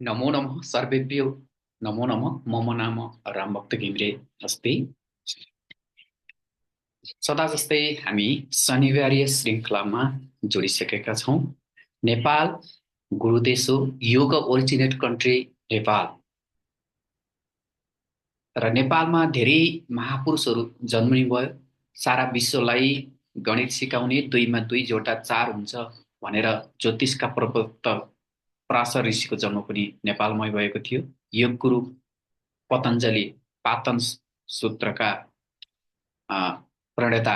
नमो नमः सर्वेभ्यो। नमो नमः। मम नाम रामभक्त घिमिरे अस्ति। सदा जस्तै हामी शनिबारीय श्रृङ्खलामा जोडिसकेका छौँ। नेपाल गुरुदेश हो, योगा ओरिजिनेट कन्ट्री नेपाल। र नेपालमा धेरै महापुरुषहरू जन्मिनुभयो। सारा विश्वलाई गणित सिकाउने 2 मा 2 जोड्दा 4 हुन्छ भनेर ज्योतिषका प्रवक्ता पराशर ऋषिको जन्म पनि नेपालमै भएको थियो। योग गुरु पतञ्जलि पातन सूत्रका प्रणेता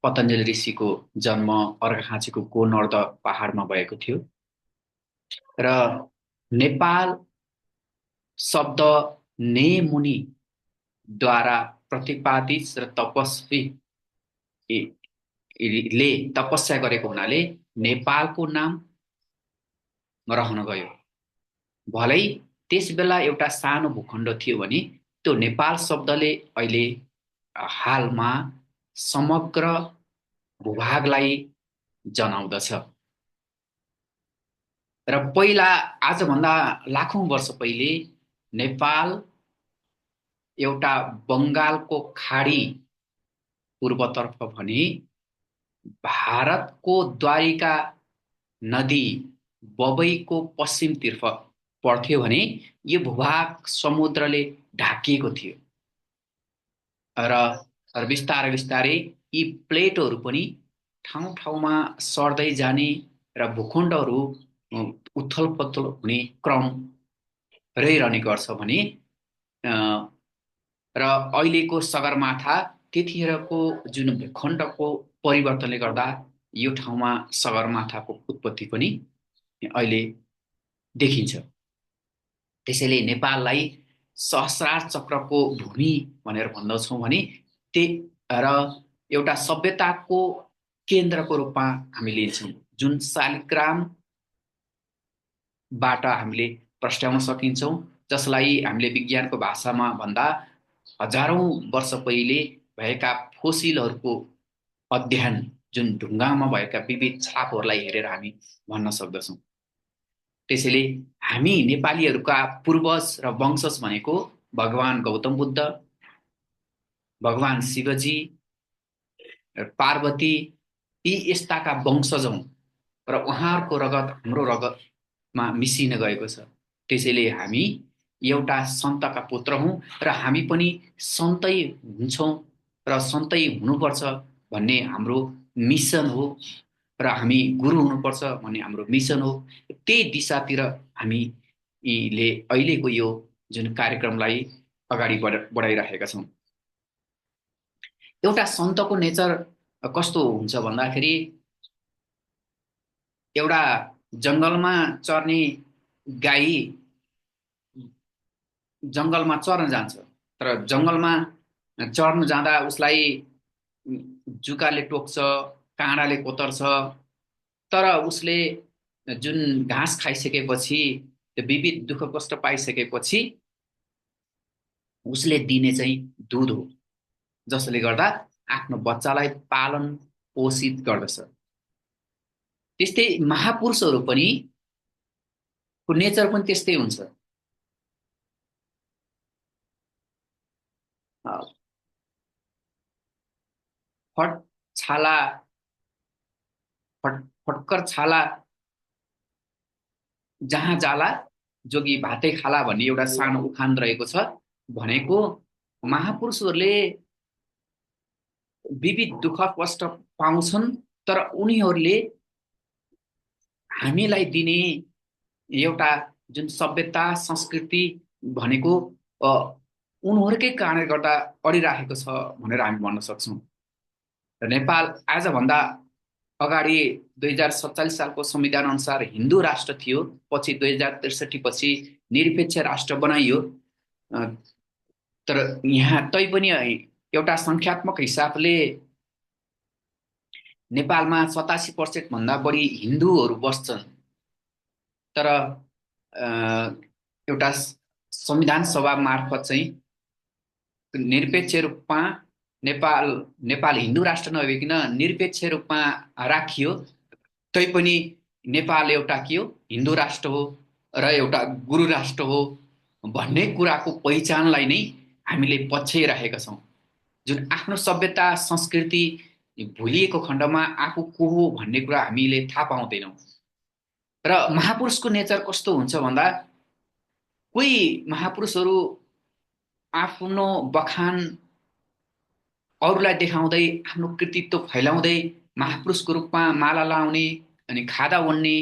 पतञ्जलि ऋषिको जन्म अर्घाखाँचीको गोनर्द पहाडमा भएको थियो। र नेपाल शब्द नेमुनिद्वारा प्रतिपादित र तपस्वी ले तपस्या गरेको हुनाले नेपालको नाम रहन गयो। भलै त्यसबेला एउटा सानो भूखण्ड थियो भने त्यो नेपाल शब्दले अहिले हालमा समग्र भूभागलाई जनाउँदछ। र पहिला आजभन्दा लाखौं वर्ष पहिले नेपाल एउटा बङ्गालको खाडी पूर्वतर्फ भने भारतको द्वारिका नदी बबईको पश्चिमतर्फ पर्थ्यो भने यो भूभाग समुद्रले ढाकिएको थियो। र बिस्तारै बिस्तारै यी प्लेटहरू पनि ठाउँ ठाउँमा सर्दै जाने र भूखण्डहरू उथल पथल हुने क्रम रहिरहने गर्छ भने र अहिलेको सगरमाथा त्यतिखेरको जुन भूखण्डको परिवर्तनले गर्दा यो ठाउँमा सगरमाथाको उत्पत्ति पनि अहिले देखिन्छ। त्यसैले नेपाललाई सहस्रार चक्रको भूमि भनेर भन्दछौँ भने र एउटा सभ्यताको केन्द्रको रूपमा हामी लिन्छौँ, जुन शालिग्रामबाट हामीले प्रस्ट्याउन सकिन्छौँ, जसलाई हामीले विज्ञानको भाषामा भन्दा हजारौं वर्ष पहिले भएका फोसिलहरूको अध्ययन, जुन ढुङ्गामा भएका विविध छापहरूलाई हेरेर हामी भन्न सक्दछौँ। त्यसैले हामी नेपालीहरूका पूर्वज र वंशज भनेको भगवान गौतम बुद्ध, भगवान शिवजी, पार्वती, यी यस्ताका वंशज हौं र उहाँहरूको रगत हाम्रो रगतमा मिसिन गएको छ। त्यसैले हामी एउटा सन्तका पुत्र हौं र हामी पनि सन्तै हुन्छौं र सन्तै हुनुपर्छ भन्ने हाम्रो मिसन हो र हामी गुरु हुनुपर्छ भन्ने हाम्रो मिसन हो। त्यही दिशातिर हामीले अहिलेको यो जुन कार्यक्रमलाई अगाडि बढाइरहेका छौं। एउटा सन्तको नेचर कस्तो हुन्छ भन्दाखेरि एउटा जंगलमा चर्ने गाई जंगलमा चर्न जान्छ, तर जंगलमा चर्न जाँदा उसलाई जुकाले टोक्छ, काँडाले कोतर्छ, तर उसले जुन घाँस खाइसकेपछि, त्यो विविध दुःख कष्ट पाइसकेपछि उसले दिने चाहिँ दूध हो, जसले गर्दा आफ्नो बच्चालाई पालन पोषित गर्दछ। त्यस्तै महापुरुषहरू पनि को नेचर पनि त्यस्तै हुन्छ। फटकर छाला जहाँ जाला जोगी भातै खाला भन्ने एउटा सानो उखान रहेको छ। भनेको महापुरुषहरूले विविध दुःख कष्ट पाउँछन्, तर उनीहरूले हामीलाई दिने एउटा जुन सभ्यता संस्कृति भनेको उनीहरूकै कारणले गर्दा अडिराखेको छ भनेर हामी भन्न सक्छौँ। र नेपाल आजभन्दा अगाडि 2047 सालको संविधान अनुसार हिन्दू राष्ट्र थियो, पछि 2063 पछि निरपेक्ष राष्ट्र बनाइयो। तर यहाँ तैपनि एउटा संख्यात्मक हिसाबले नेपालमा 87% भन्दा बढी हिन्दूहरू बस्छन्, तर एउटा संविधान सभा मार्फत चाहिँ निरपेक्ष रूपमा नेपाल हिन्दू राष्ट्र नभइकन निरपेक्ष रूपमा राखियो। तैपनि नेपाल एउटा के हो, हिन्दू राष्ट्र हो। र एउटा गुरु राष्ट्र हो भन्ने कुराको पहिचानलाई नै हामीले पछ्याइराखेका छौँ। जुन आफ्नो सभ्यता संस्कृति भुलिएको खण्डमा आफू को हो भन्ने कुरा हामीले थाहा पाउँदैनौँ। र महापुरुषको नेचर कस्तो हुन्छ भन्दा कोही महापुरुषहरू आफ्नो बखान अरूलाई देखाउँदै आफ्नो कृतित्व फैलाउँदै महापुरुषको रूपमा माला लाउने अनि खादा ओढ्ने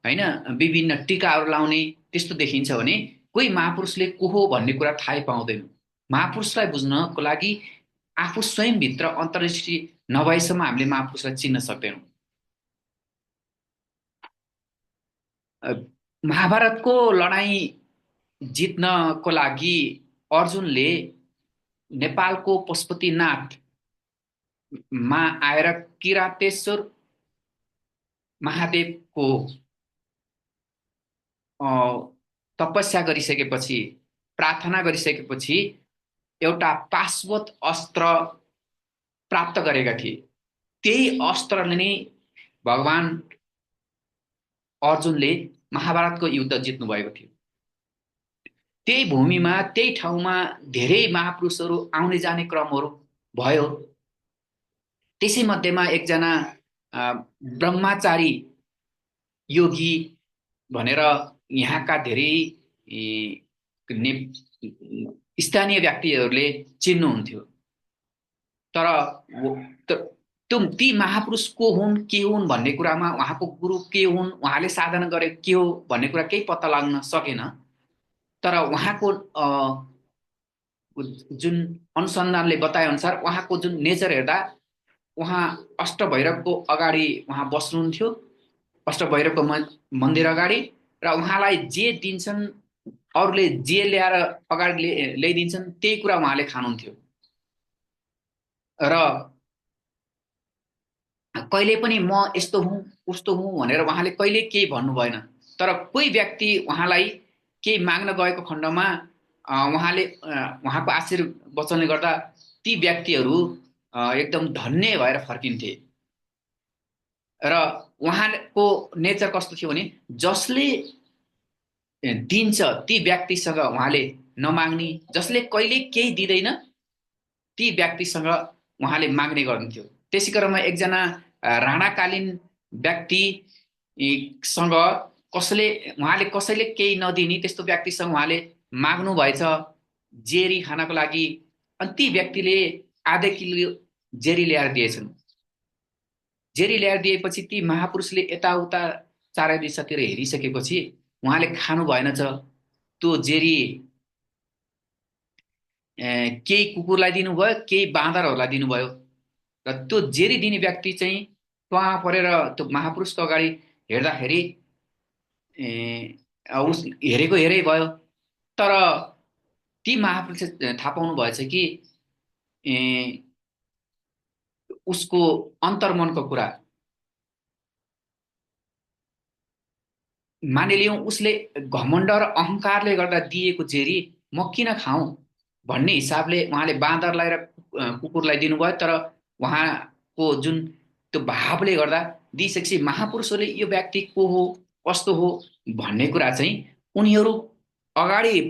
होइन विभिन्न टिकाहरू लाउने त्यस्तो देखिन्छ भने कोही महापुरुषले को हो भन्ने कुरा थाहै पाउँदैन। महापुरुषलाई बुझ्नको लागि आफू स्वयंभित्र अन्तर्दृष्टि नभएसम्म हामीले महापुरुषलाई चिन्न सक्दैनौँ। महाभारतको लडाईँ जित्नको लागि अर्जुनले नेपालको पशुपतिनाथमा आएर किरातेश्वर महादेवको तपस्या गरिसकेपछि प्रार्थना गरिसकेपछि एउटा पाशवत अस्त्र प्राप्त गरेका थिए। त्यही अस्त्रले नै भगवान अर्जुनले महाभारतको युद्ध जित्नु भएको थियो। त्यही भूमिमा त्यही ठाउँमा धेरै महापुरुषहरू आउने जाने क्रमहरू भयो। त्यसै मध्येमा एकजना ब्रह्मचारी योगी भनेर यहाँका धेरै स्थानीय व्यक्तिहरूले चिन्नुहुन्थ्यो। तर ती महापुरुष को हुन् के हुन् भन्ने कुरामा उहाँको गुरु के हुन् उहाँले साधना गरे के हो भन्ने कुरा केही पत्ता लाग्न सकेन। तर उहाँको जुन अनुसन्धानले बताए अनुसार उहाँको जुन नेचर हेर्दा उहाँ अष्टभैरवको अगाडि उहाँ बस्नुहुन्थ्यो, अष्टभैरवको मन्दिर अगाडि, र उहाँलाई जे दिन्छन् अरूले जे ल्याएर अगाडि ल्याइदिन्छन् त्यही कुरा उहाँले खानुहुन्थ्यो। र कहिले पनि म यस्तो हुँ उस्तो हुँ भनेर उहाँले कहिले केही भन्नु भएन। तर कोही व्यक्ति उहाँलाई केही माग्न गएको खण्डमा उहाँले उहाँको आशीर्वचनले गर्दा ती व्यक्तिहरू एकदम धन्य भएर फर्किन्थे। र उहाँको नेचर कस्तो थियो भने जसले दिन्छ ती व्यक्तिसँग उहाँले नमाग्ने, जसले कहिले केही दिँदैन ती व्यक्तिसँग उहाँले माग्ने गर्नुहुन्थ्यो। त्यसै क्रममा एकजना राणाकालीन व्यक्तिसँग उहाँले कसैले केही नदिने त्यस्तो व्यक्तिसँग उहाँले माग्नु भएछ जेरी खानको लागि। अनि ती व्यक्तिले आधा किलो जेरी ल्याएर दिएछन्। जेरी ल्याएर दिएपछि ती महापुरुषले यताउता चारै दिशातिर हेरिसकेपछि उहाँले खानु भएनछ त्यो जेरी। केही कुकुरलाई दिनुभयो, केही बाँदरहरूलाई दिनुभयो। र त्यो जेरी दिने व्यक्ति चाहिँ टुवा परेर त्यो महापुरुषको अगाडि हेर्दाखेरि उस हेरेको हेरै भयो। तर ती महापुरुषले थाहा पाउनु भएछ कि उसको अन्तर्मनको कुरा। मानिलियौँ उसले घमण्ड र अहङ्कारले गर्दा दिएको जेरी म किन खाऊँ भन्ने हिसाबले उहाँले बाँदरलाई र कुकुरलाई दिनुभयो। तर उहाँको जुन त्यो भावले गर्दा दिइसकेपछि महापुरुषहरूले यो व्यक्ति को हो कस्तो हो भन्ने कुरा चाहिँ उनीहरू अगाडि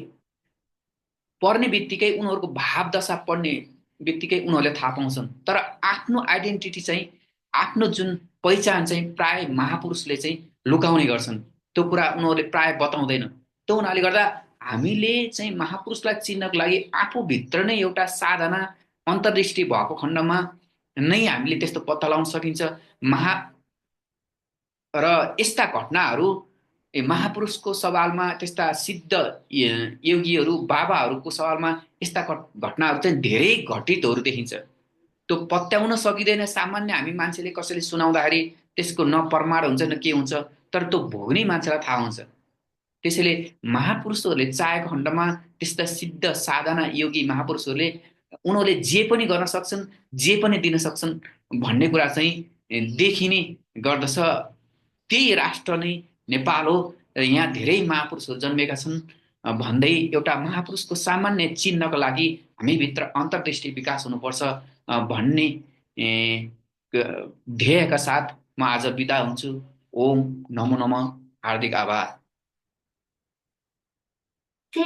पर्ने बित्तिकै उनीहरूको भाव दशा पढ्ने बित्तिकै उनीहरूले थाहा पाउँछन्। तर आफ्नो आइडेन्टिटी चाहिँ आफ्नो जुन पहिचान चाहिँ प्राय महापुरुषले चाहिँ लुकाउने गर्छन्। त्यो कुरा उनीहरूले प्राय बताउँदैन। त्यो हुनाले गर्दा हामीले चाहिँ महापुरुषलाई चिन्नको लागि आफूभित्र नै एउटा साधना अन्तर्दृष्टि भएको खण्डमा नै हामीले त्यस्तो पत्ता लगाउन सकिन्छ। र यस्ता घटनाहरू महापुरुषको सवालमा त्यस्ता सिद्ध योगीहरू बाबाहरूको सवालमा यस्ता घटनाहरू चाहिँ धेरै घटितहरू देखिन्छ। त्यो पत्याउन सकिँदैन। सामान्य हामी मान्छेले कसैले सुनाउँदाखेरि त्यसको न प्रमाण हुन्छ न के हुन्छ, तर त्यो भोग्ने मान्छेलाई थाहा हुन्छ। त्यसैले महापुरुषहरूले चाहेको खण्डमा त्यस्ता सिद्ध साधना योगी महापुरुषहरूले उनीहरूले जे पनि गर्न सक्छन्, जे पनि दिन सक्छन् भन्ने कुरा चाहिँ देखिने गर्दछ। त्यही राष्ट्र नै नेपाल हो र यहाँ धेरै महापुरुषहरू जन्मेका छन् भन्दै एउटा महापुरुषको सामान्य चिन्हको लागि हामीभित्र अन्तर्दृष्टि विकास हुनुपर्छ भन्ने ध्येयका साथ म आज बिदा हुन्छु। ओम नमो नमः। हार्दिक आभार।